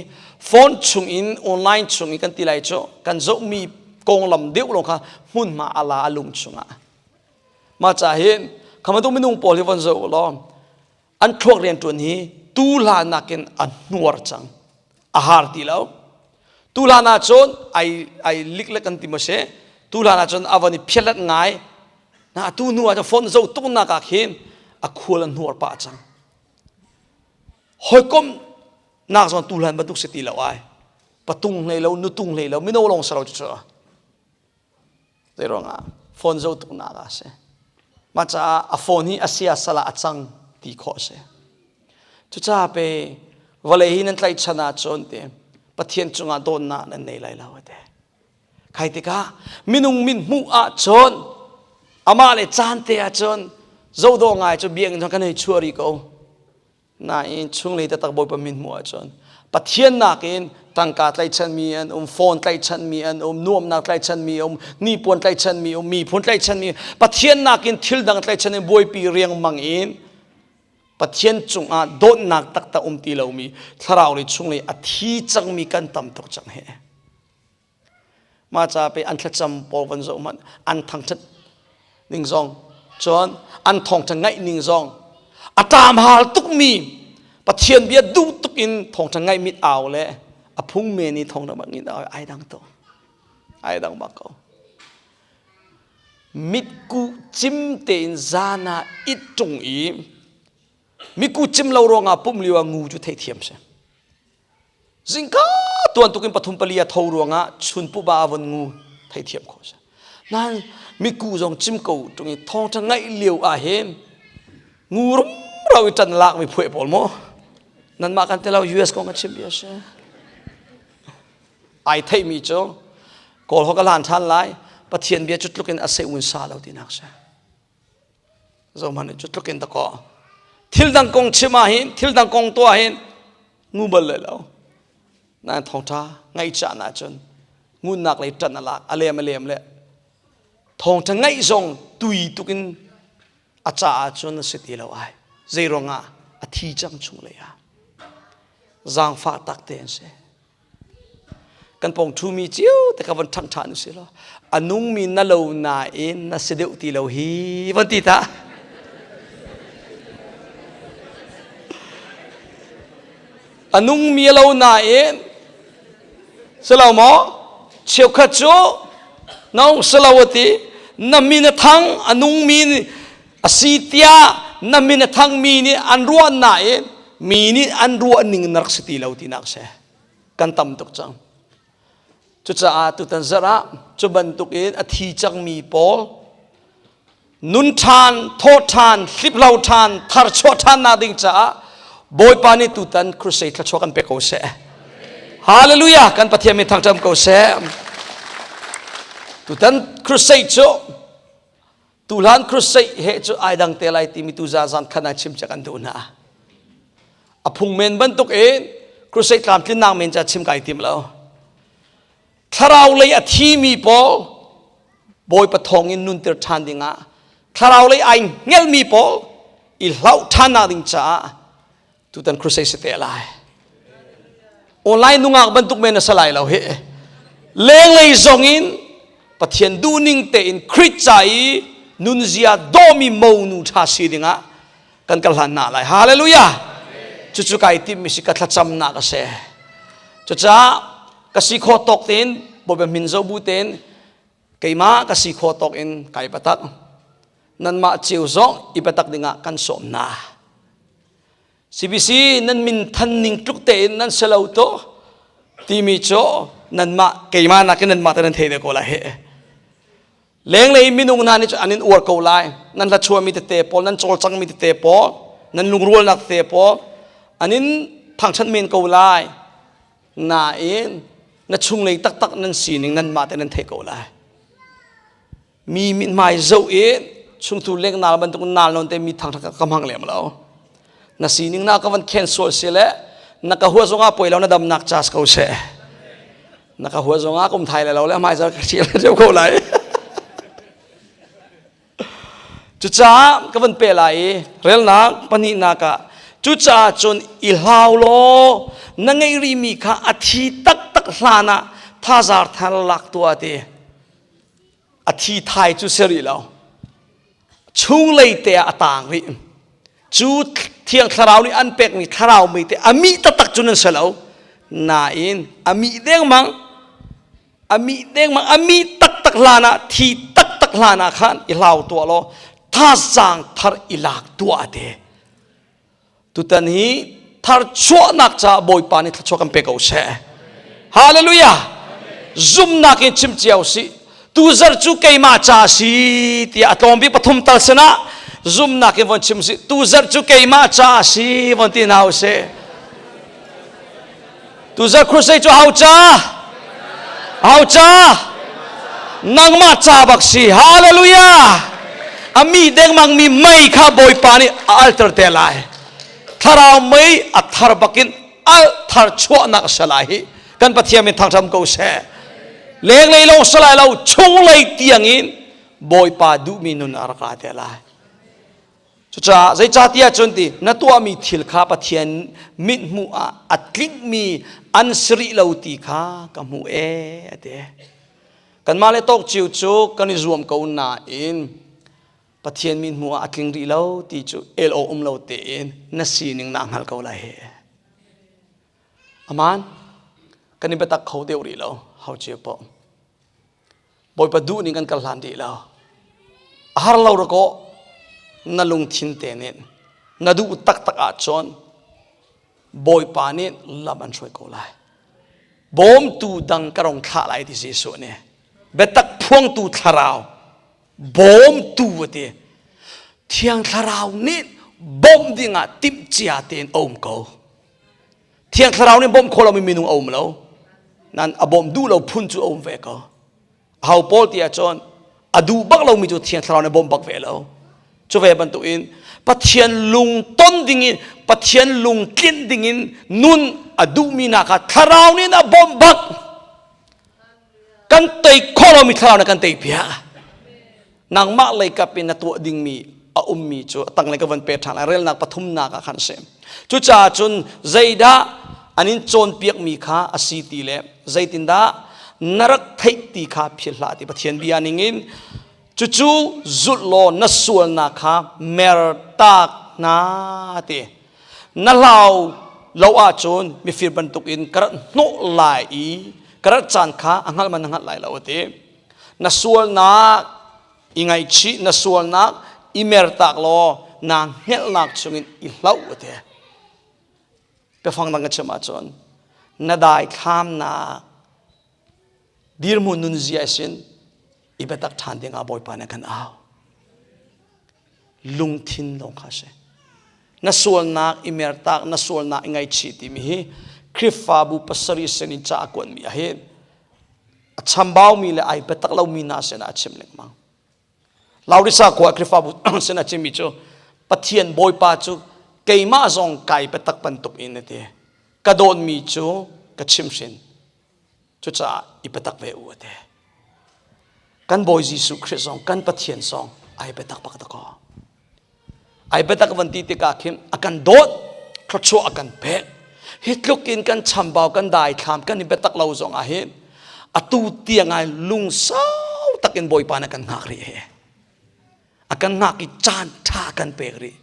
phone chung in online chung in kan ti lai cu kan zohmi konglam deuh lawng kha hmunhma a la a lung chungah mah ca hin khamatu minung pawl hi von zoh law an thluak rianṭuan hi tu hlan nakin a hnuar cang a har ti lo tu hlan ah cun ai ai liklek kan ti maw si tu hlan ah cun a van i phialat ngai na tu hnu ah cun phone zo tuk nak ah khin a khual a hnuar pah cang hawikom nak zong tu hlan bantuk si ti lo ai patung hlei lo nutung hlei lo mino lawng saro cu Zeiruangah phone zoh tuknak ah a si. Mah caah a phone hi a siasal ah a cang ti khawh a si. Cucaah pe vawlei hi nan tlaihchan ahcun ti Pathian cungah dawtnak nan nei lai lo ati. Khai tikah minung min hmuh ahcun amah le caan te ahcun zohdawh ngai cu biakinn kan hei chuah rih ko. Nain chunglei taktak Bawipa min hmuh ahcun Pathian nakin tangka tlaihchanmi an um, phone tlaihchanmi an um, nuamnak tlaihchanmi um, nipuan tlaihchanmi um, miphun tlaihchanmi Pathian nakin thil dang tlaihchan in buaipi riangmang in Pathian cungah dawtnak taktak um ti lomi thlarau le chunglei a thi cangmi kan tam tuk cang he. Mah ca pe an thlacam pawl van zoh hmanh an thangṭhat ning zong cun an thawngṭha ngaih ning zong a ṭam hal tukmi Pathian bia duh tuk in thawngṭha ngaih mit au le a phung men i thawngṭha bak ngit au ai dang to ai dang bak ko mitku cim tein zan ah it ṭung i miku cim lo ruangah pum lio ah ngu cu theithiam si Zingka tuan tukin pathum pali a tho ruangah chun puba a von ngu theithiam kho si. Nain miku zong cim ko tung i thawngtha ngaih lio ah hin ngu rumro i ṭan lak mi phuai pawl maw nanmah kan te lo US kong ka chim bia si. Ai theih mi cu Kawl ho ka lan ṭhan lai Pathian bia cu tluk in a se un sa lo tinak si. Zohhmanh cu tluk in dakaw. Thil dang kong chim ah hin, thil dang kong tuah hin ngu bal le lo. Nain thawngṭha ngaihcah na cun ngunnak lei ṭan a lak, a lem a lem le thawngṭha ngaih zong tui tuk in a caah cun a si ti lo ai. Zei ruangah a thi cang chung lei ah. Zaangfah tak te an si. Kan pawng ṭhumi cio te kha von ṭhangh ṭhan usih law a nungmi na lo nain na si deuh ti lo hi von ti ta. A nungmi a lo nain si lo maw cheukhat cu nong si lo a ti na min a thang a nungmi a si tiah na min a thangmi nih an ruah nain mi nih an ruah ning na rak si ti lo tinak si kan tam tuk cang cucaah tutan zarh ah cu bantuk in a thi cangmi pawl nun ṭhan thawh ṭhan hliplo ṭhan tharchuah ṭhan nak ding caah Bawipa nih tutan crusade thluachuah kan pe ko seh Hallelujah kan Pathian min thangṭam ko seh tutan crusade cu Tuhlan crusade he cu ai dang te lai timi tu zan khan ah chim cak an duh hna. A phung men bantuk in crusade tlamtlinnak men ca chim kai tim lo. Thlarau lei a thimi pawl Bawipa thawng in nunter ṭhan dingah thlarau lei ai hngelmi pawl I hlauh ṭhannak ding caah tutan crusade si te lai. Online nungak bantuk men a si lai lo hi. Lenglei zong in Pathian duhning tein Khrih ca i nunzia dawmi monu ṭha si dingah kan kal hlan hna lai. Hallelujah! Cucu kai timmi si ka thlacamnak a si. Cucaah ka si khawh tawk tein Bawipa min zoh bu tein keimah ka si khawh tawk in kai patak. Nanmah cio zong i patak dingah kan sawm hna. CBC nan min than ning tluk tein nan si lo to timi cu nanmah keimah nakin nanmah te nan thei ve ko lai he. Lenglei minung hna nih cun an in uar ko lai. Nan hla chuahmi tete pawl, nan cawlcangmi tete pawl, nan lungrualnak tete pawl an in thangṭhat men ko lai. Nain na chunglei taktak nan sining nanmah te nan theih ko lai. Mi mithmai zoh i chungthu lengnal bantuk nal nawn te mi thangṭhat ka hmang lem lo. Na sining na ka van khen sual si le na ka hua zongah poi lo na damnak cas ko seh. Na ka hua zongah kum thai le lo le hmai zar ka ṭial deuh ko lai. Cucaah ka van pe lai i relnak pahnihnak ah cucaah cun i hlau law na ngeih rihmi kha a thi taktak hlan ah thazaar thar lak tuah ti. A thi thai cu si rih lo. Chunglei te ah a taang rih. Cu Thiang Thlarau nih an pekmi thlarau mi te a mih taktak cu nan si lo. Nain a mih dengmang a mih dengmang a mih taktak hlan ah thi taktak hlan ah khan i hlau tuah law thazaang thar i lak tuah te. Tutan hi tharchuahnak caah Bawipa nih thluachuah kan pe ko seh. Hallelujah! Zumnak in chim cio si. Tuzar cu keimah ca si tiah a tlawm bik pathum tal sinah zumnak in von chim si. Tuzar cu keimah ca si von ti hna usih. Tuzar crusade cu hau ca? Hau ca? Nangmah ca bak si. Hallelujah! A mi dengmang mi mei kha Bawipa nih a alter te lai. Thlarau mei a thar bakin al thar chuahnak a si lai hi. Kan Pathian min thangṭhat ko seh. Lenglei lawng si lai lo, chunglei tiangin Bawipa duhmi nun a rak ra te lai. Cucaah zeicahtiah cun ti na tuahmi thil kha Pathian mithmuh ah a tlingmi an si rih lo ti kha ka hmuh ee a ti. Kanmah le tawk cio cu kan i zuam ko nain Pathian mithmuh ah a tling rih lo ti cu el awk um lo tein na sining naa hngal ko lai hi. Aman kan i biatak kho deuh rih lo hau cio paoh. Bawipa duh ning kan kal hlan dih lo. A har lo rakaw na lungthin te nih na duh taktak ahcun Bawipa nih lam an hruai ko lai. Bawmtu dang ka rong thlah lai ti Jesuh nih. Biatak phuangtu thlarau bawmtu a ti. Thiang thlarau nih bawmh dingah timhcia tein a um ko. Thiang Thlarau nih bawmh khawh lomi minung a um lo. Nan a bawmh duh lo phun cu a um ve ko. Ho pawl ti ahcun a duh bak lomi cu Thiang Thlarau nih bawmh bak ve lo. Cu ve bantukin Pathian lung ton dingin Pathian lung tlinh dingin nun a duhmi hna kha Thlarau nih a bawmh bak. Kan tei khawh lomi Thlarau nih kan tei piak. Nangmah lei kap in na tuah dingmi a ummi cu a tanglei ka van pe ṭhan lai relnak pathumnak ah khan a si. Cucaah cun zeidah an in cawnpiakmi kha a si ti le zeitindah na rak theih ti kha philh hlah ti Pathian bia ningin cucu zulh law na sualnak kha mertak hna ti. Na hlau lo ahcun mifir bantukin ka rat hnawh lai i ka rat caan kha a hngalh man na hngalh lai lo a ti. Na sualnak i ngaihchih na sualnak i mertak law naa hngelhnak chungin i hloh a ti. Biafang dang ka chim ahcun na daithlamnak dirhmun nunzia sin i biatak ṭhan dingah Bawipa nih kan au. Lungthin lawng kha si. Na sualnak i mertak, na sualnak i ngaihchih timi hi Khrihfabu pasarih sin in ca a kuanmi ah hin a chambaumi le ai biatak lomi hna sinah a chim lengmang. Laodicea khua Khrihfabu sinah chimmi cu Pathian Bawipa cu keimah zong kai biatak bantuk in a ti. Ka dawtmi cu ka chimhrin. Cucaah i biatak ve u a ti. Kan Bawi Jesuh Khrih zong kan Pathian zong ai biatak bak dakaw. Ai biatak van ti tikah khin a kan dawt, thluachuah a kan pek. Hi tluk in kan chambau, kan daithlam, kan i biatak lo zong ah hin atu tiang ai lungsau takin Bawipa na kan hngak rih he. A kan hngak i caan ṭha kan pek rih.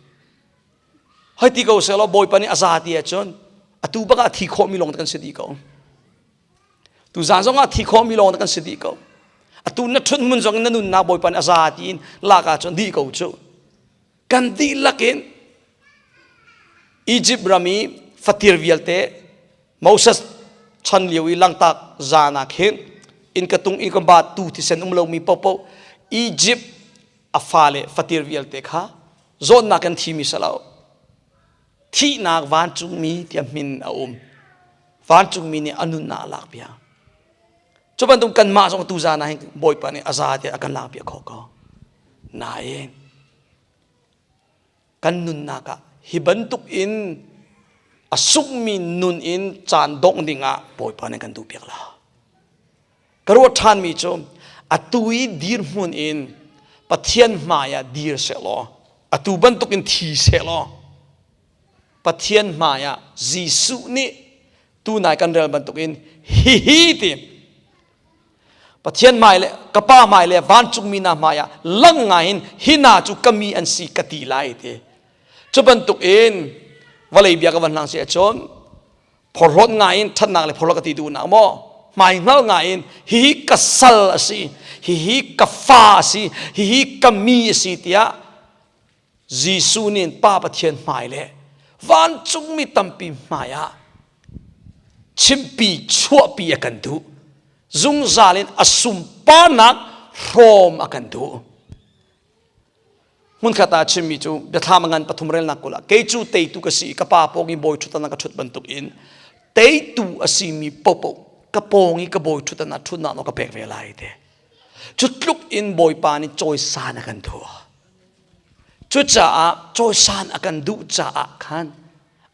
Hoi ti ko seh law Bawipa nih a za ti ahcun atu bak ah thi khawhmi lawng kan si dih ko. Tuzaan zong ah thi khawhmi lawng kan si dih ko. Atu na ṭhut hmun zong in na nunnak Bawipa nih a za tiin lak ahcun dih ko cu. Kan dihlak in Egypt ram i fatir vialte Moses chan lio i langtak zan ah khin innka tung i ka ba tu thisen um lomi popo Egypt a fale fatir vialte kha zawnnak kan thimi salo thihnak vancungmi tiah min a um vancungmi nih a nunnak a lak piak cu bantuk kanmah zong tu zan ah hin bawipa nih a za tiah a kan lak piak khawh ko nain kan nunnak ah hi bantuk in a sungmi nun in caan dongh ding ah bawipa nih kan duh piak lo Ka ruat ṭhanmi cu atu i dirhmun in Pathian hmai ah dir sehlaw atu bantukin thi sehlaw Pathian hmai ah Jesuh nih tunai kan rel bantukin hihi ti Pathian hmai le ka pa hmai le vancungmi hna hmai ah lang ngai in hi hna cu ka mi an si ka ti lai ti cu bantuk in vawlei bia ka van hlang si ahcun phorhlawt ngai in ṭhatnak le phorhlawt ka ti duhnak maw hmai hngal ngai in hihi ka sal a si hihi ka fa a si hihi ka mi a si tiah Jesuh nih Pa Pathian hmai le vancungmi tampi hmai ah chimpi chuahpi a kan duh zungzal in a sunparnak hrawm a kan duh Hmunkhat ah chimmi cu biathlam a ngan pathum relnak kul ah kei cu teitu ka si i ka pa pawng i bawi ṭhutdan ah ka ṭhut bantukin teitu a simi paohpaoh ka pawng i ka bawi ṭhutdan ah ṭhutnak nawl ka pek ve lai te. Cu tluk in Bawipa nih cawisan a kan duh. Cucaah cawisan a kan duh caah khan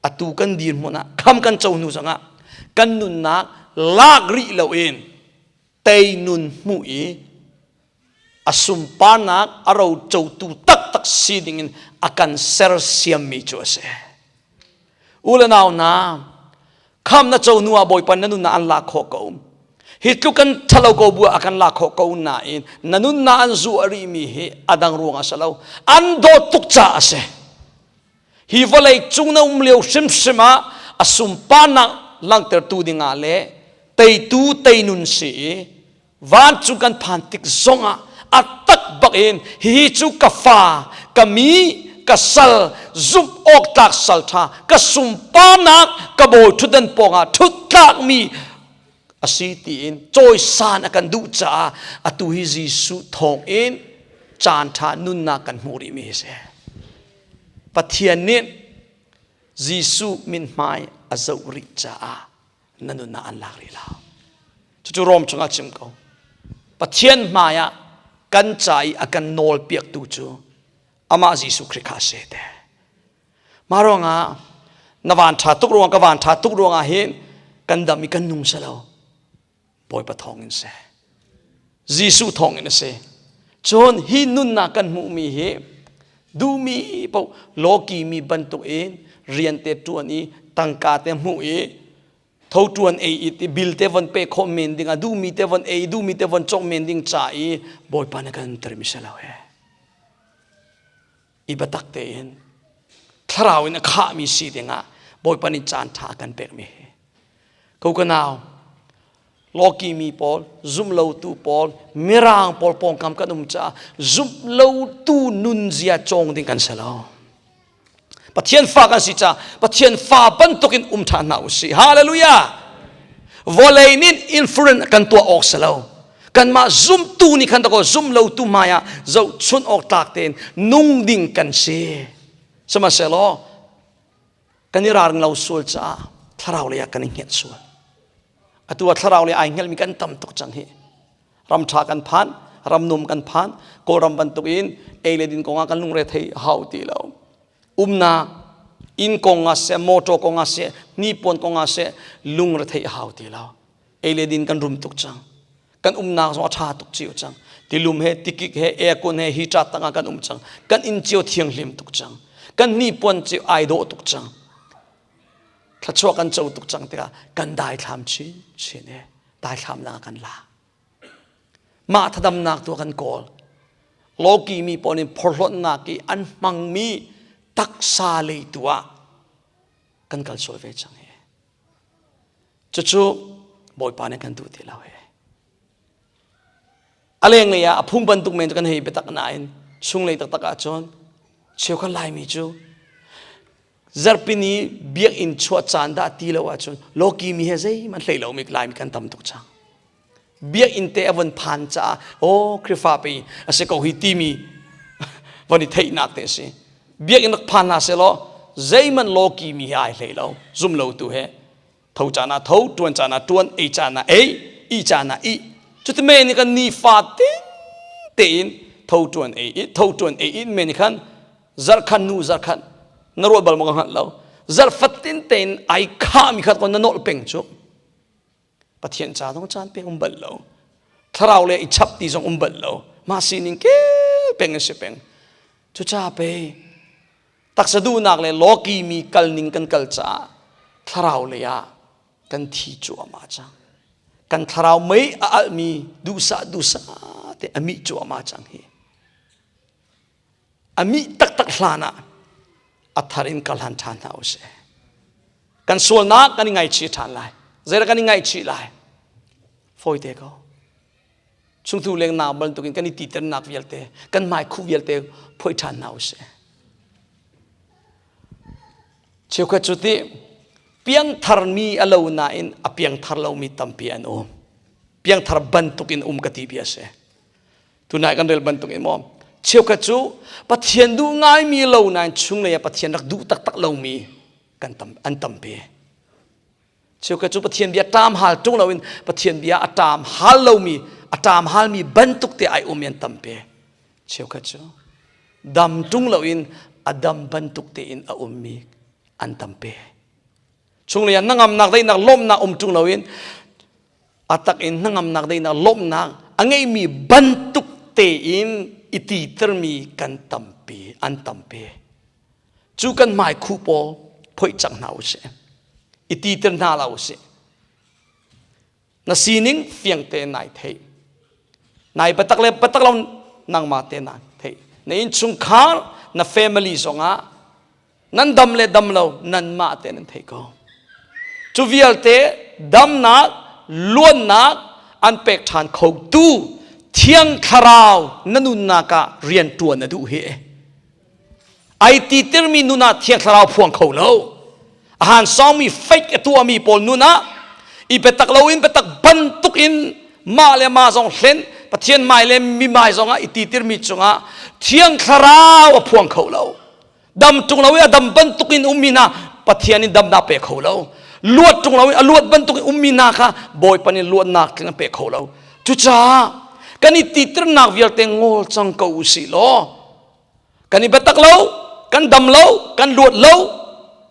atu kan dirhmun ah kham kan co hnu zongah kan nunnak lak rih loin tei nun hmuh i a sunparnak a rocotu taktak si dingin a kan sersiammi cu a si. U le nau hna, kham na co hnu ah Bawipa na nunnak an lak khawh ko. Hi tluk kan ṭhalo ko bu ah a kan lak khawh ko nain na nunnak an zuah rihmi hi a dang ruang a si lo. An dawt tuk caah a si. Hi vawlei cung na um lio hrimhrim ah a sunparnak langhtertu dingah le teitu teinun si i vancung kan phan tik zongah a tak bak in hihi cu ka fa ka mi ka sal zumh awk tlak sal ṭha ka sunparnak ka bawi ṭhutdan pawngah ṭhut tlakmi a si tiin cawisan a kan duh caah atu hi Jesuh thawng in caan ṭha nunnak kan hmuh rihmi hi si. Pathian nih Jesuh mithmai a zoh rih caah na nunnak an lak rih lo. Cucu Rom chungah chim ko. Pathian hmai ah kan ca i a kan nawlpiaktu cu amah Jesuh Khrih kha a si te. Mah ruangah na van ṭha tuk ruang ka van ṭha tuk ruangah hin kan dam i kan nung si lo. Bawipa thawngin si. Jesuh thawngin a si. Cun hi nunnak kan hmuhmi hi duhmi paoh lawki mi bantuk in rian te ṭuan i tangka te hmuh i tho ṭuan ei i ti bil te von pe khawh men ding ah duhmi te von ei duhmi te von cawk men ding ca i Bawipa na kan termi si lo he. I biatak tein thlarau in a khahmi si dingah Bawipa nih caan ṭha a kan pekmi hi. Ko ka nau, lawki mi pawl, zumlotu pawl, mirang pawl pawngkam kan um caah zumlotu nunzia cawng ding kan si lo. Pathian fa kan si caah Pathian fa bantukin um ṭhan hna usih. Hallelujah! Vawlei nih influence kan tuah awk si lo. Kanmah zumtu nih khan dakaw zumlotu hmai ah zohchun awk tlak tein nung ding kan si. Sihmanhsehlaw kan i ralring lo sual caah thlarau lei ah kan i hngelh sual. Atu ah thlarau lei ai hngelhmi kan tam tuk cang hi. Ram ṭha kan phan, ram num kan phan, Kawlram bantuk in ei le din kongah kan lungre thei hau ti lo. Umnak, inn kong ah seh, motor kong ah seh, hnipuan kong ah seh, lungre thei hau ti lo. Ei le din kan rum tuk cang. Kan umnak zong a ṭha tuk cio cang. Tilum he, tikik he, aircon he, heater tangah kan um cang. Kan inn cio thianghlim tuk cang. Kan hnipuan cu ai dawh tuk cang. Thluachuah kan co tuk cang tikah kan daithlam chinchin e daithlam lang kan la. Mah thadamnak tu kan kawl. Loki mi pawl nih phorhlawtnak i an hmangmi taksa lei tu ah kan kal sual ve cang hi. Cucu Bawipa nih kan duh ti lo hi. A lenglei ah a phung bantuk men cu kan hei biatak nain chunglei taktak ahcun cheukhat Laimi cu zarhpini biakinn chuah caan dah ti lo ahcun lawki mi he zeihmanh hlei lomi Laimi kan tam tuk cang. Biakinn te a von phan caah aw Khrihfa pei a si ko hi timi von i theihnak te a si. Biakinn rak phan hna sehlaw zeihmanh lawki mi he ai hlei lo zum lo tu he tho caan ah tho tuan caan ah tuan ei caan ah ei ih caan ah ih cuti men nih kan nifa tin tein tho tuan ei i tho tuan ei in men nih khan zarkhan nu zarkhan na ruat bal maw ka hngalh lo zarh fatin tein ai khah mi kha kon na nolh peng cu Pathian ca zong caan pek um bal lo thlarau le i chap ti zong um bal lo mah sining kel peng a si peng cuca pe Taksa duhnak le lawki mi kalning kan kal caah thlarau lei ah kan thi cuahmah cang. Kan thlarau mei a alhmi duhsah duhsah te a mih cuahmah cang hi. A mih taktak hlan ah a thar in kal han ṭhan hna usih. Kan sualnak kan i ngaichih ṭhan lai. Zeidah kan i ngaihchih lai? Fawite ko. Chungthu lengnak bantukin kan i titernak vialte, kan hmaikhuh vialte phoih ṭhan hna usih. Cheukhat cu ti piangtharmi a lo nain a piangthar lomi tampi an um. Piangthar bantukin um ka ti bia si. Tunai kan rel bantukin maw cheukhat cu Pathian duh ngaimi lo nain chunglei ah Pathian rak duh taktak lomi kan tam an tampi. Cheukhat cu Pathian bia ṭam hal ṭung loin Pathian bia a ṭam hal lomi a ṭam halmi bantuk te ai um an tampi. Cheukhat cu dam ṭung loin a dam bantuk tein a ummi an tampi. Chunglei ah hnangamnak daihnak lawmhnak um ṭung loin a tak in hnangamnak daihnak lawmhnak a ngeimi bantuk tein i titermi kan tampi an tampi. Cu kan hmai khuh pawl phoih cang hna usih. I titer hna la usih. Na sining fiang te nai theih. Nai batak le batak lo nangmah te na theih. Na innchungkhar, na family zongah nan dam le dam lo nanmah te nan theih ko. Cu vialte damnak, luannak an pek ṭhan khotu Thiang Thlarau na nunnak ah rian ṭuan a duh hi. Ai titirmi nun ah Thiang Thlarau phuang kho lo. A han sawngmi fake a tuahmi pawl nun ah i biatak loin biatak bantuk in mah le mah zong hlen Pathian mai le mi mai zong ah i titirmi cungah Thiang Thlarau a phuang kho lo. Dam ṭung lo i a dam bantuk in ummi hna Pathian in damnak pe kho lo. Luat ṭung lo i a luat bantuk in ummi hna kha Bawipa nih luatnak tling a pe kho lo. Cucaah kan i titirnak vialte ngol cang ko usih law kan i biatak lo kan dam lo kan luat lo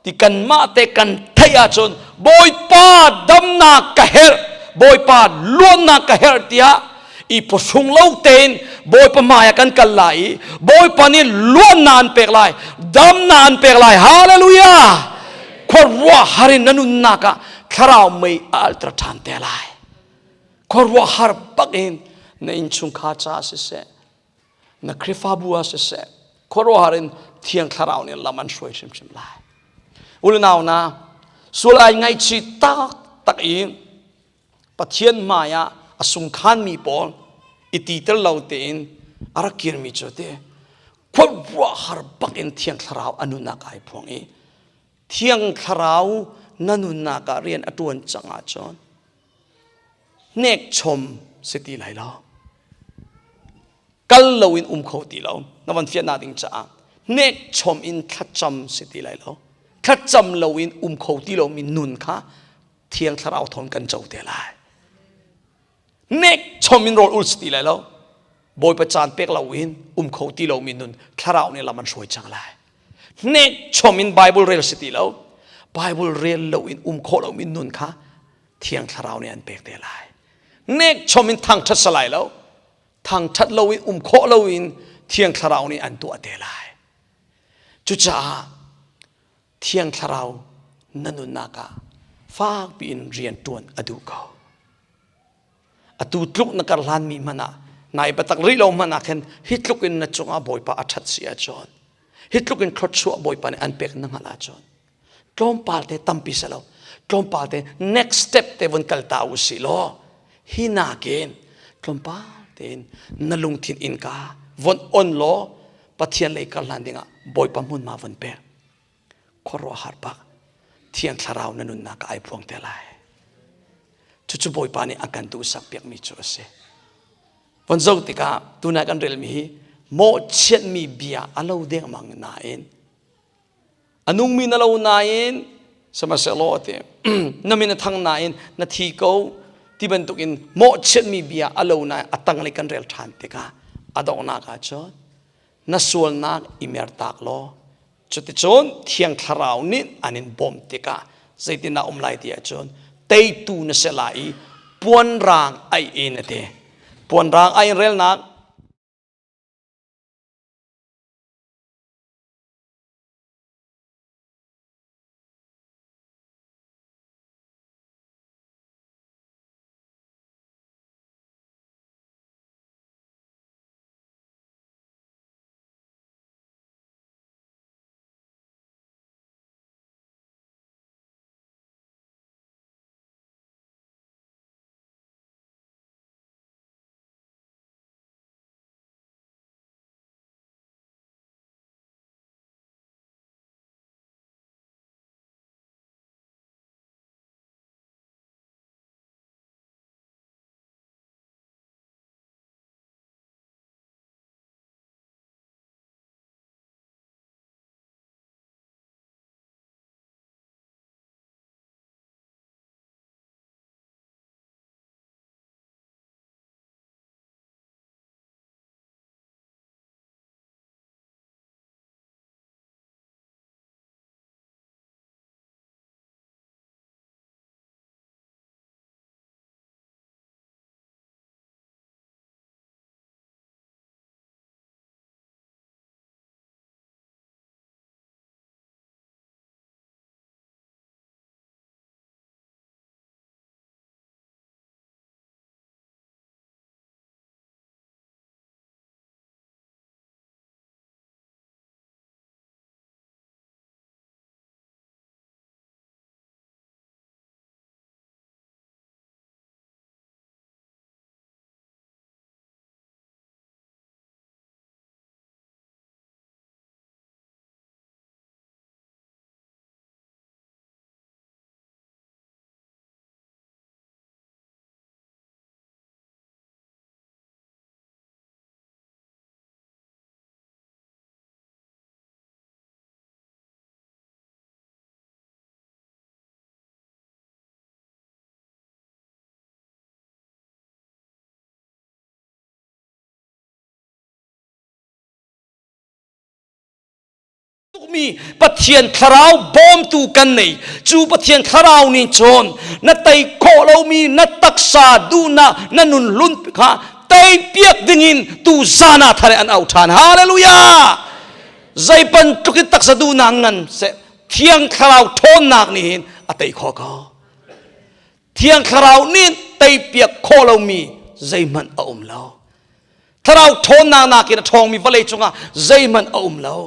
ti kanmah te kan theih ahcun Bawipa damnak ka herh Bawipa luatnak ka herh tiah i phuhrung lo tein Bawipa hmai ah kan kal lai i Bawipa nih luatnak an pek lai damnak an pek lai hallelujah khuaruahhar in na nunnak ah thlarau mei a alter ṭhan te lai khuaruahhar bak in na innchungkhar caah siseh na Khrihfabu ah siseh khuaruahhar in Thiang Thlarau nih lam an hruai hrimhrim lai. Unau na sual ai ngaihchih taktak i Pathian hmai ah a sungkhanmi pawl i titer lo tein a rak kirmi cu te khuaruahhar bak in Thiang Thlarau a nunnak ai phuang i Thiang Thlarau na nunnak ah rian a ṭuan cang ahcun hnekchom si ti lai lo kal loin um kho ti lo na van fiannak ding caah hnekchom in thlacam si ti lai lo thlacam loin um kho ti lomi nun kha Thiang Thlarau thawn kan co te lai hnekchom in rawl ul si ti lai lo Bawipa caan pek loin um kho ti lomi nun thlarau nih lam an hruai cang lai hnekchom in Bible rel si ti lo Bible rel loin um khawh lomi nun kha Thiang Thlarau nih an pek te lai. Nek chom in thangṭhat sa lai lo. Thangṭhat loin um khawh loin Thiang Thlarau nih an tuah te lai. Cucaah Thiang Thlarau na nunnak ah fakpi in rian ṭuan a duh ko. Atu tluk na kar hlanmi hmanh ah nai biatak rih lo hmanh ah khin hi tluk in na cungah Bawipa a ṭhat si ahcun hi tluk in thluachuah Bawipa nih an pek na hngalh ahcun tlawmpal te tampi si lo tlawmpal te next step te vun kal ta u si law hi nakin tlawmpal tein na lungthin innka von on law Pathian lei kar hlan dingah Bawipa hmunhma von pek khuaruahhar bak Thiang Thlarau na nunnak ah ai phuang te lai. Cucu Bawipa nih a kan duhsak piakmi cu a si. Von zoh tikah tunai kan relmi hi mawhchiatmi bia a lo dengmang nain a nungmi na lo nain sihmanhsehlaw ti na min a thang nain na thi ko ti bantukin mawhchiatmi bia a lo nain a tanglei kan rel ṭhan tikah a donghnak ah cun na sualnak i mertak law cuticun Thiang Thlarau nih an in bawmh tikah zeitindah um lai ti ahcun teitu na si lai i puanrang aih in a ti. Puanrang aih in relnak. Tukmi Pathian thlarau bawmtu kan nei. Cu Pathian thlarau nih cun na tei khawh lomi na taksa duhnak na nun hlun kha tei piak dingin tu zan ah thare an au ṭhan. Hallelujah! Zei bantuk in taksa duhnak ngan seh Thiang Thlarau ṭhawnnak nih hin a tei khawh ko. Thiang Thlarau nih teipiak khawh lomi zeihmanh a um lo. Thlarau ṭhawnnak nakin a ṭhawngmi vawlei cungah zeihmanh a um lo.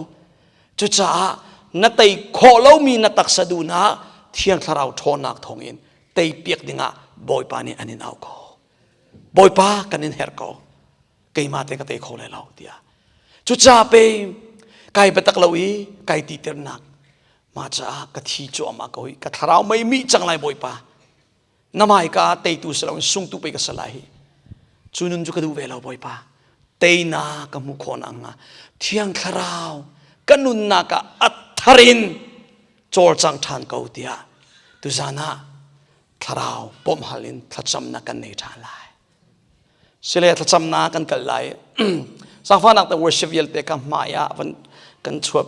Cucaah na tei khawh lomi na taksa duhnak Thiang Thlarau ṭhawnnak thawngin teipiak dingah Bawipa nih an in au ko. Bawipa kan in herh ko. Keimah te ka tei kho lai lo tiah. Cucaah pe kai biatak lo i kai titirnak mah caah ka thi cuahmah ko i ka thlarau mei mih cang lai Bawipa. Na hmaika teitu si loin sungtu pei ka si lai hi. Cu nun cu ka duh ve lo Bawipa. Teina ka hmuh khawh nakhnga Thiang Thlarau ka nunnak ah a thar in cawlcang ṭhan ko tiah tuzan ah thlarau bawmhhal in thlacamnak kan nei ṭhan lai. Sile thlacamnak kan kal lai. Zaangfahnak te worship vialte ka hmai ah van kan chuah.